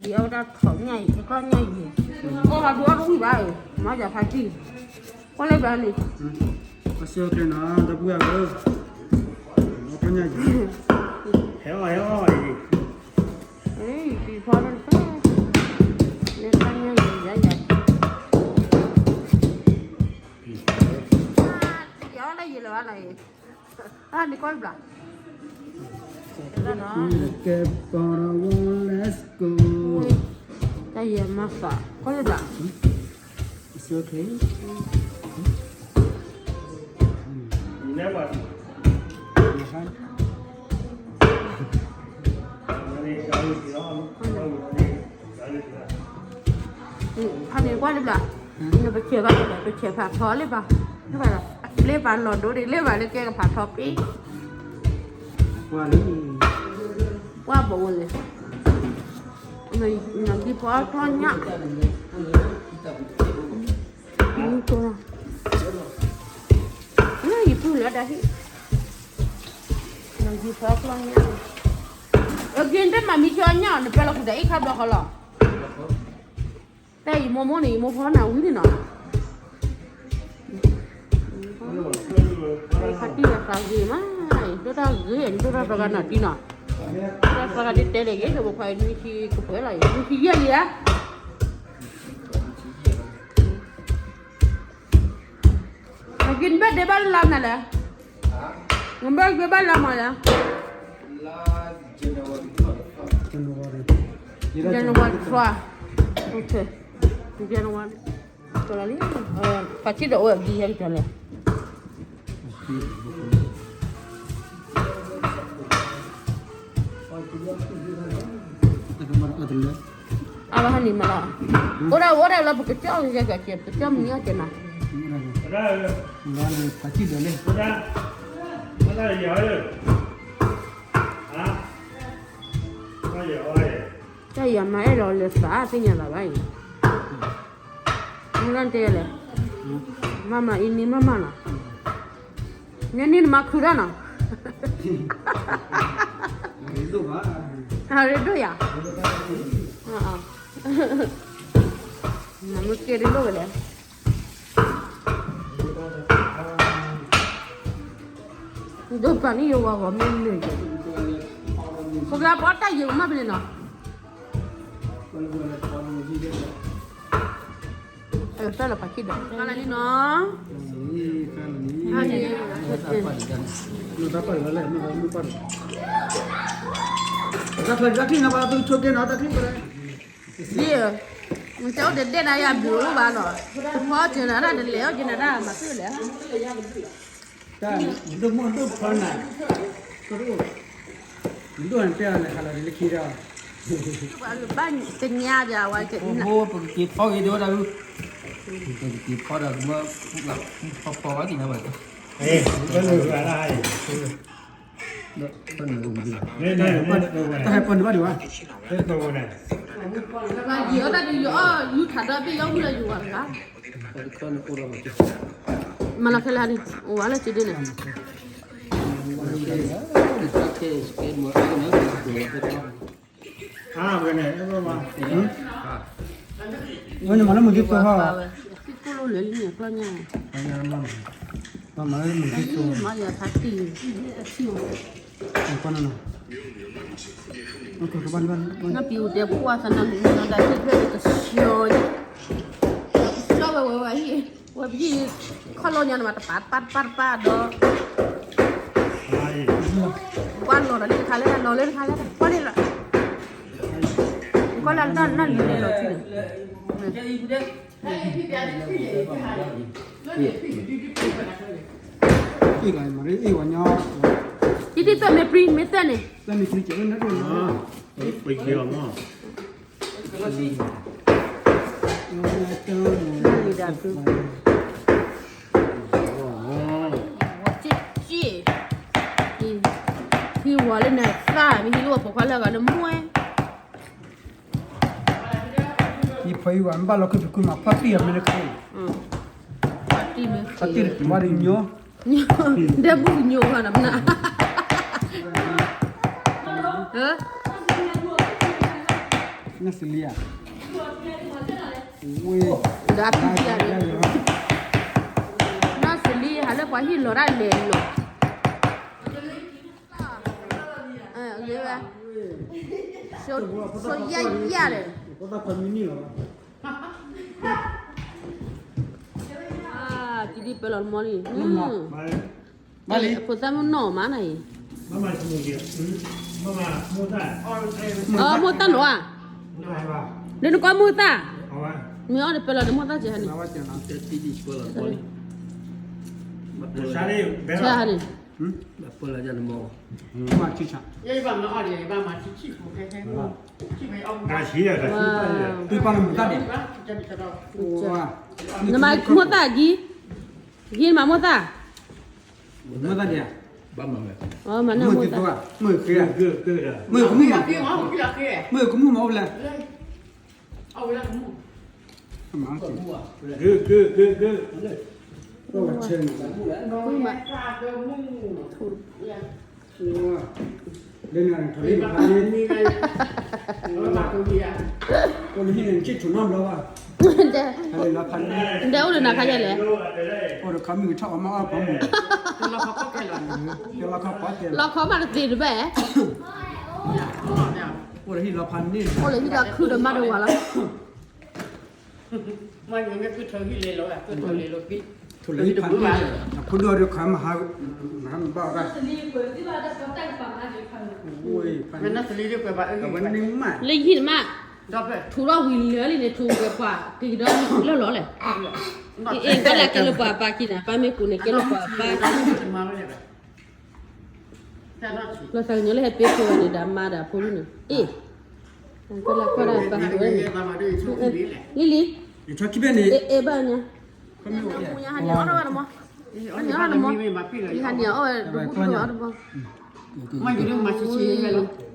ယအဝဲဒၣ်ထီၣ်ညၣ်အံၤ တထီၣ်ညၣ်အံၤ, အိၣ်ဟးဒုးအီၣ်တဝံၣ်ဘၣ်, မၤယၤဖါတံၢ်, ကွၢ်လၢဘၣ်န့ၣ်, အဆၢကျဲနီၤ ဒီပုၢ်ဝဲၢ်ဧၢ, ထီၣ်ညၣ်အံၤ, ဟဲအီၣ်ဟဲအီၣ်အံၤ, အံၤ တံၤဖီန့ၣ်, န့ၣ်တၢ်ညၣ်ယၤယၤယၤ, ယၤအီၣ်လၢယံၤလၢၤဘၣ်နီၤအံၤ, အါန့ၣ်ကွၢ်လၢဘၣ် ကဲပီၤရဝီ let's go, တၢ်ယဲမၤသး ကွၢ်လၢဘၣ်, it's okay, ဖါန့ၣ်ကွၢ်လၢဘၣ်, ပဆဲးဘၣ်လၢဘၣ် ပဆဲးဖးထီလၢဘၣ်, လၢဘၣ်လီၤဒိဒံးလၢဘၣ်လၢကဲကဖးထီပ့, ကွၢ်လံ, ကွၢ်ဘၣ်ဝဲလဲၣ်, နဒံးဖီထီညၣ်, ယပုၢ်လၢဒၣ်ဟံၣ်, နဒံးဖီထီညၣ်, အက့ၤတမၤမံၤဆီညၣ် နပၢလီၤဃုာ်ဒီးအ့ၣ်ခါဘျီဃီလီၤ, တၢ်ယမိၢ်မိၢ်န့ၣ် ယမိၢ်ဖီနၤဝံၤန့ၣ်နီၤ, ဖါတံၢ်လၢသးဂ့ၤမး, ဒိၣ်တၢ်ဂ့ၤ ဒိၣ်တၢ်သရဂၤနီၤတံၢ်နီၤ, ဒိၣ်တၢ်သရဂၤဒ်တဲလဲၣ်ဂ့ၤ ဒီးပခွါနွံဆံကပှဲၤလီၤ နွံဆံယဲၢ်လံဧါ, နက့ၤနဘၣ်ဒဲးဘၣ်လါမးလဲၣ်, နဘၣ်ဒဲးဘၣ်လါမးလဲၣ်, January twelve, okay, January, ကလီလံ, ပှၤဆံးဒီးအိၣ်အဂံၢ်ဟဲကတီၤလဲၣ်, အဘၣ်ဟဲနံၤမးလီၤ, အိၣ်ဒၣ်အိၣ်ဒၣ်လၢပကစၢ်ကဲကဲ ပကစၢ်မံၤအီၣ်ကဲနၤ, ပှၤဆံးဒီးလဲၣ်, တၢ်ယၤမၤအဲၣ်ဒိးလဲၤသးသ့ၣ်ညါလၢၤဘၣ်အံၤ, မုၢ်လၢ်တဲလဲၣ်, မၤမၤအံၤန့ၣ်မၤမၤနီၤ, န့ၣ်န့ၣ်နမၤခုဒၣ်နီၤ, အရ့ဒိၣ်ယၤ, နမ့ၢ်ကဲဒ်လိၣ်ဝဲလဲၣ် ဒိၣ်ပာ်န့ၢ်ယဝၤဂီၤမ့ၢ်လၢာ်, ပကလၢပအီၣ်တၢ်ယံာ်မးဖဲန့ၣ်နီၤ, တၢ်လီၤပာ်ခံဒီး ခါလီၤလံနီၤ, တၢ်ပာ်လၢလဲၣ်, တၢ်ချၢတၢ်ချံန့ၣ် ပှၤသူဆိကဲနီၤတၢ်ချံပှၤ ဒ်, နကအိၣ်တဒဲးနၤယၤဘျုးအိၣ်ဘၣ်နီၤ, တဖီကနၤဒၣ်တလဲၤအီၤကနၤဒၣ်မၤသ့လဲၣ်, တၢ်ဒိၣ်မိၢ်ဒိၣ်ဖီနၤ, ဒိၣ်နတဲအီၤလဲၤဟးလီၤလၢခံဒီး, ဘၣ်တညါဘၣ်ဝဲ, ပကက့ၤဖီက့ၤဒိၣ်ဒၣ်, ပကက့ၤဖီဒီးမ့ၢ်, ဖီဖီဘၣ်သ့ၣ်ညါဘၣ်, တၢ်ဟဲပီနုာ်ဘၣ်ဒံးဘၣ်, ယအီၣ်တၢ်ဒုးယအီၣ်ယူထးဒီဘ့ၣ်ယအီၣ်ဝံၤလၢယဝၤတဂၤ, မၤလီၤခဲလၢာ်န့ၣ် အိၣ်ဝဲလၢစ့ဒ့န့ၣ်, ဝဲန့ၣ်မၤလၢမုၢ်က့ၤသိဟီ, မၤလၢမုၢ်က့ၤသိ, မၤယၤဖးတံၢ်, ကွၢ်နီၤ, နပျံၤအိၣ်တဲပှၤသးနၤနၤဒၣ်သ့ၣ်ဖဲကဆှီ, ကဆှီဝဲဝဲဝဲအံၤ, ဝဲပယံၤ, ခီၣ်လီၢ်ညါန့ၣ်မးတပာ်တပာ်တပာ်တပာ်ဒီး, ကွၢ်လီၤဒီးလၢတခါလဲၣ် လီၤလၢတခါလဲၣ် ကွၢ်လံလီၤ, ကွၢ်လၢနၢ်လံၤလီၤထံန့ၣ် အ့ၣ်ဂၤမၤရ့အ့ၣ်ဝဲညီ, တံၢ်တံၢ်သၢၣ်မ့ၢ်ပြံမ့ၢ်သၢၣ်န့ၣ်, သၢၣ်မ့ၢ်ပြံကဲဝဲနၢ်ဒိၣ်နီၤ, ပှ့ၤက့ၤအီၤမး, နၢ်လံၤဒၣ်သု, ဝဲက့ၢ်က့ၢ်, ဟံးဝဲလၢနသၣ် မ့ၢ်ဟံးလၢဝဲဖိခွါလၢအဂၤလၢမူဝဲ ယဖီအံၤဝဲ မ့ၢ်ဘၣ်လီၤခုၣ်ဖံးခုၣ်မး ဖီၣ်တံၢ်အီၤမ့ၢ်တခါအံၤ, ဖီၣ်တံၢ်မ့ၢ်တခါအံၤ, ဖီၣ်တံၢ်တဝါဒီးညိ, ဒဲဘူၣ်ညိဝဲနီၤ မနၤ, ဟၢ, နီၢ်စလံဧါ, ဝ့ၢ်, ဒီးအဖံဖံဧါ, နီၢ်စလံ ဟးလၢပှၤဟံၣ်လီၤတၢ်လဲၤလီၤ, ဂ့ၤဝဲ, ဆိယၢ်ယၢ်ဒီး ကဒံပၢလီၤတမီလံ, ဖိသၣ်မုၣ်နီၢ်မးနၤအံၤ, မိၢ်သၣ်နီၤဧါ, လၢနကွၢ်မိၢ်သၣ်, မ့ၢ်အီၣ်ဒီးပၢလီၤဒီးမိၢ်သၣ်ကဲဟါန့ၣ်, ဆါန့ၣ်, နမၤမိၢ်သၣ်ကံ, ကံနမၤမိၢ်သၣ်, မိၢ်သၣ်ဒံးဧါ, မၤမိၢ်သၣ်, မုၢ်ကမူၣ်မး, မုၢ်ကမူၣ်မးအိၣ်ဖဲလဲၣ်, လၢနထီၣ်လံဖးန့ၣ်, အိၣ်လၢဟံၣ်န့ၣ် နက့ၢ်ထူၣ်နီတဘျီဘၣ်, နတဲအိၣ်လၢနၤခါယဲလဲၣ်, အိၣ်ဒီးခီမုၢ်ကထီၣ်အီၣ်မးအီၣ်ပှၤမုၢ်, လီခီမးတသ့တဘၣ်, အိၣ်လၢဟံၣ်လီၤဖးန့ၣ်, အိၣ်လၢဟံၣ်လီၤခုဒီးမါဒီးဝၤလီၤ မ့ၢ်မ့ၢ်ကထီၣ်ဟံၣ်လဲၤလီၤ, ကထီၣ်လဲၤလီၤ, ထီၣ်လဲၤဟံၣ်ဖးန့ၣ်, အဖိဒိၣ်ဒီးခီမဟါ, မဟါမဘၣ်ဘၣ်, မ့ၢ်နီၢ်သလံဒီးကွဲးဘၣ်အၢ, လၢယဟံၣ်မး, ထူးထီၣ်ဝံၤလၢာ်လံန့ၣ် ထူးဝဲပှၤက့ၤဒီးလၢလီၤလဲၣ်, အ့ၣ် ကဲလၢကဲလၢပှၤပၢ်ကံနၤ, ပၢ်မ့ၢ်ပူၤန့ၣ် ကဲလၢပှၤပၢ် လီၤသးကညီၤလၢဟဲပ့ၤခိၣ်ဝဲန့ၣ်ဒီးမါဒီးဖိဒိၣ်န့ၣ်, အ့ၣ်, ကလၢကွၢ်ဒၣ်ပၢ်ဝဲန့ၣ်, လံလံ, အ့ၣ်ဘၣ်ညါ, ဟါန့ၣ်အီၣ်တမီ, ဟါန့ၣ်အီၣ်တမီ, ဟါန့ၣ်အီၣ်ဝဲတဘူၣ်တဘူၣ်အီၣ်တမီ, အဂံၢ်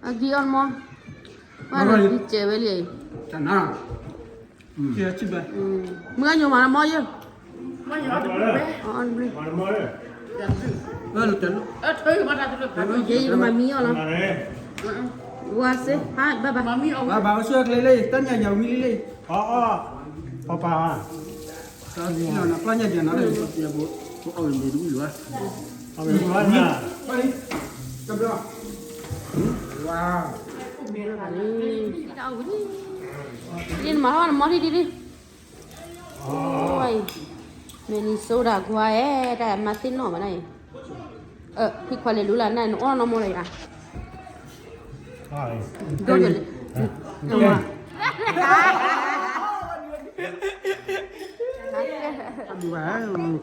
အီၣ်တမီ, ဝဲန့ၣ်ကံကဲဝဲလံ, မုၢ်ဂၤညိၣ်မးတမီ, ယဲယကမၤမံအီၣ်လီၤ, ဝါစ့, ဟါ, ဘၣ်ဘၣ်, ဘၣ်ဘၣ်, အိၣ်ဆူၣ်အိၣ်ချ့လံ, တၢ်ညၣ်ယၤဝံၤလံလံ, ပပၢ်, ပပၢ်, ပျီညၣ်ယၤနီၤ, ဝါ, မၤဟီၣ်နမီထံဒ်လံ, မ့ၢ်နံၤစိဒၣ်ကွၢ်အဲၣ် တၢ်မၤသ့ၣ်နီၣ်မးနၤအံၤ, ဖံခွါလဲၤလူလၢနၤ နအီၣ်နီၢ်မီလၢယၤ, ဒိၣ်ဒိၣ်လံ, ခီမ့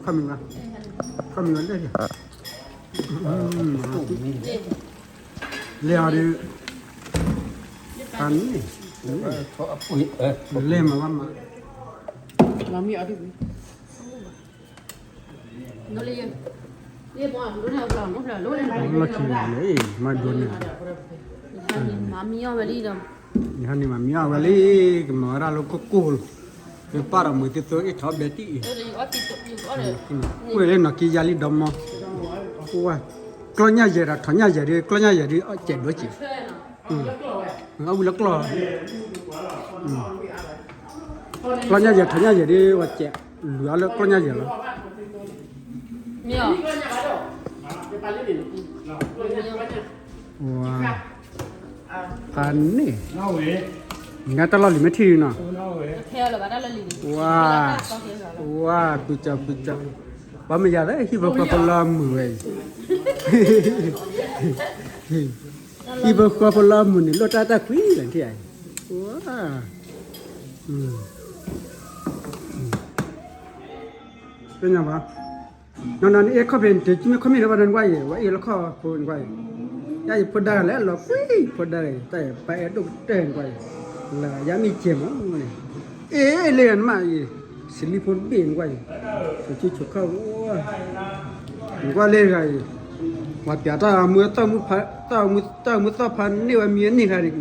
ၢ်ဝဲ, ခီမ့ၢ်ဝဲ, ခီမ့ၢ်ဝဲလၢ, လဲၤအီၤဒီး, လဲၤမၤဝဲမး, လီၢ်ခံန့ၣ်, မၤဒိးန့ၣ်, ယဟဲန့ၣ်မၤမံအီၣ်ဝဲလံဒီး, ယဟဲန့ၣ်မၤမံအီၣ်ဝဲလံ, ကမၤဝဲဒၣ်လၢကိၢ်ကိၢ်လီၤ, ကပၢ်ဒီးမုာ်သ့သိအ့ၣ်ထီၣ်ဘဲတံၢ်အံၤ, အိၣ်လၢနီၢ်က့ယါလံဒီမီ, ကျီၢ်ညၣ်ယဲၢ်ဒီးထီၣ်ညၣ်ယဲၢ်ဒီး ကျီၢ်ညၣ်ယဲၢ်ဒီး အီၣ်စဲးဒိၣ်စဲး, အဝံၤလၢကျီၢ်, ကျီၢ်ညၣ်ယဲၢ်ထီၣ်ညၣ်ယဲၢ်ဒီး အီၣ်စဲး, လူၤအီၣ်လၢကျီၢ်ညၣ်ယဲၢ်လီၤ, မ့ၢ်အီၤ, ဝါ, ဖးန့ၣ်, နတၢ်လီၢ်လံၤမ့ၢ်ထံၣ်နီၤ, ဝါ, ဝါ, ပူၤကၠီပူၤကၠီ, ပှၤမ့ၢ်ယၤလၢဟံၣ်ဖိဃီဖိလီၤမုာ်ဝဲအံၤ, ဟံၣ်ဖိဃီဖိလီၤမုာ်န့ၣ် လိၣ်တၢ်တၢ်ကွံလၢထံၣ်အံၤ, ဝါ, သ့ၣ်ညါဘၣ်, နီၢ်နီၢ်န့ၣ် အဲၣ်ခီၣ်ဖံး တမ့ၢ်ခီၣ်မ့ၢ်လၢဘၣ်နကွၢ်အံၤ ဝဲအ့ၣ်လီၤခီၣ်ဖိနကွၢ်အံၤ, ယၤယဖိဒါလၢလီၤကွံ ဖိဒါအံၤ တၢ်ယပၢ်အဲၣ်ဒိၣ်ကတၢၢ်နကွၢ်အံၤ, လၢယၤမ့ၢ်ကဲမးန့ၣ်, အ့ၣ်လၢနမးအံၤ, စလံဖိတဘ့ၣ်နကွၢ်အံၤ, ဆိးဆံဆိးခီၣ်, နကွၢ်လၢတဂၤအံၤ, ပှၤပျးတၢ်မုၢ်သီၣ်မုၢ်ဖး, တၢ်မုၢ်သီၣ်ဖးန့ၢ်ဝဲမံၤန့ၢ်ခါန့ၣ်,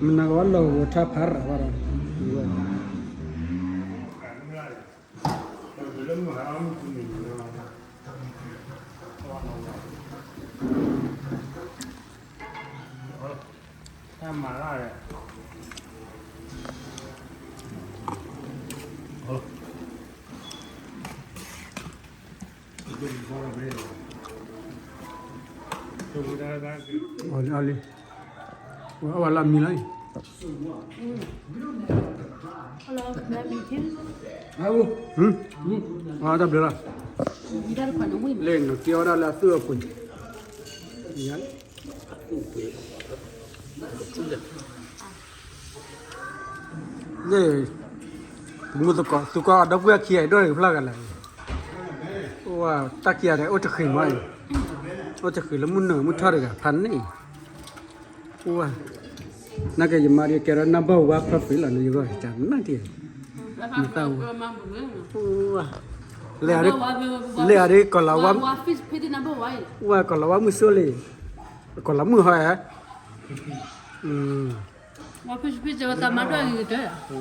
မနၤကဝဲလီၤဂီၤထါဖးရၤဘၣ်ဒီး တၢ်မၤရၣ်, အီၤလံ, အီၤလံ, ဝဲအီၤလၢအမံၤလီၤအံၤ, အီၤတၢ်ဘျုးလီၤ, လၢနက့ၤအီၤဒၣ်လၢအသူၣ်အပှ့ၤ, လၢ, မုၢ်သကိး သုးကီၢ်ဒီပုၢ်ဝဲၢ်ခံဂၤအံၤ ဒိၣ်န့ၢ်ကဖျါဂၤလဲၣ်, အိၣ်ဝဲတၢ်ခံဂၤဒီး အိၣ်တဃံးမးအံၤ, အိၣ်တဃံးလၢမုၢ်နုာ်မုၢ်ထီၣ်တဂၤဖးန့ၣ်, အိၣ်ဝဲ, နာ်က့ယမါဒ်ကဲထီၣ် number one perfect လီၤ နယဂီၢ်တၢ်နၢ်တ့ၢ်, မတၢ်ဝဲ, အိၣ်ဝဲ, လဲၤအဒၣ်ကီၢ်လီၤဝါ, ဝဲကီၢ်လီၤဝါမုၢ်စိလံ, ကီၢ်လီၤမုၢ်ဟီဧါ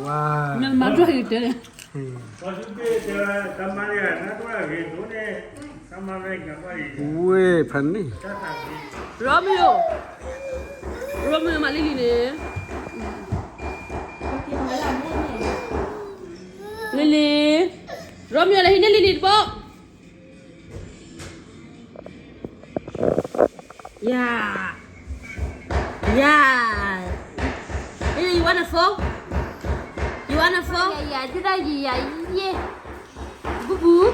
ဝဲ, ဝဲဖဲန့ၣ်, Romeo, Romeo မၤလံလံန့ၣ်, လံလံ, Romeo လဲၤဟံးန့ၢ်လံလံတဘိ Yeah. Yeah. Hey, you want a phone? You want a phone? Yeah, yeah, yeah, yeah, yeah. Boo boo.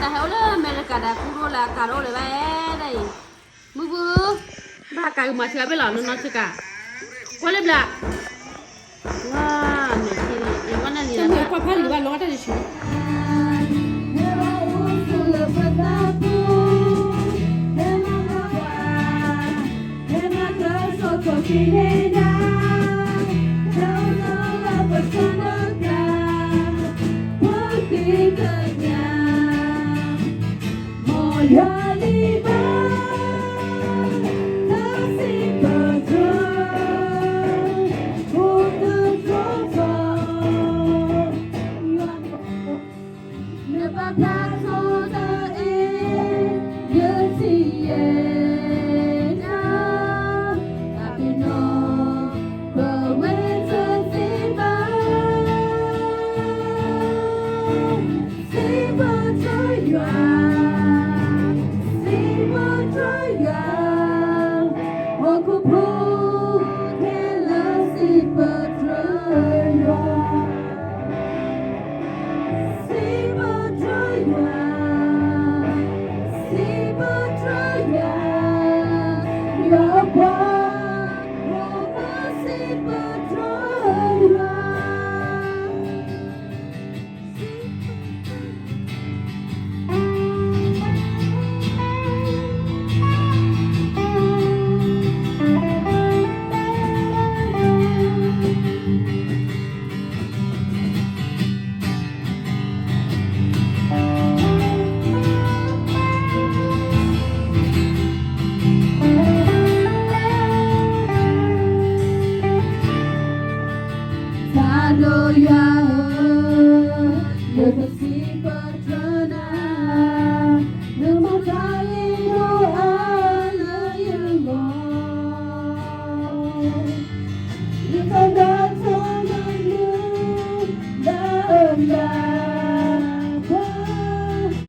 တၢ်ဟဲအိၣ်လၢအမဲရကၤဒီး ကူရိလၢအကၤရိလၢၤဘၣ်ဒ်အံၤ, မုၢ်ဘူ, ဘၣ်ကၤကမၤဆှၢဘၣ်လီၤ နီၢ်နီၢ်ဆှၢကၤ, ကွၢ်လၢဘျး ဝါ, မဲာ်ထံလံ, ဝါနၢ်လံ, ကွၢ်ဖးလံဘၣ် လီၤတၢ်တဆူ နဘၣ်ဖျါထီၣ်တၢ်အံၤ, ယထံၣ်ယဲဒၣ်, တၢ်ပ့ၤနီၣ်, ပဝဲတသ့ဘၣ်, စံးဘျုးယွၤ, စံးဘျုးယွၤ, ဟီၣ်ခိၣ်ဖိခဲလၢာ်စံးဘျုး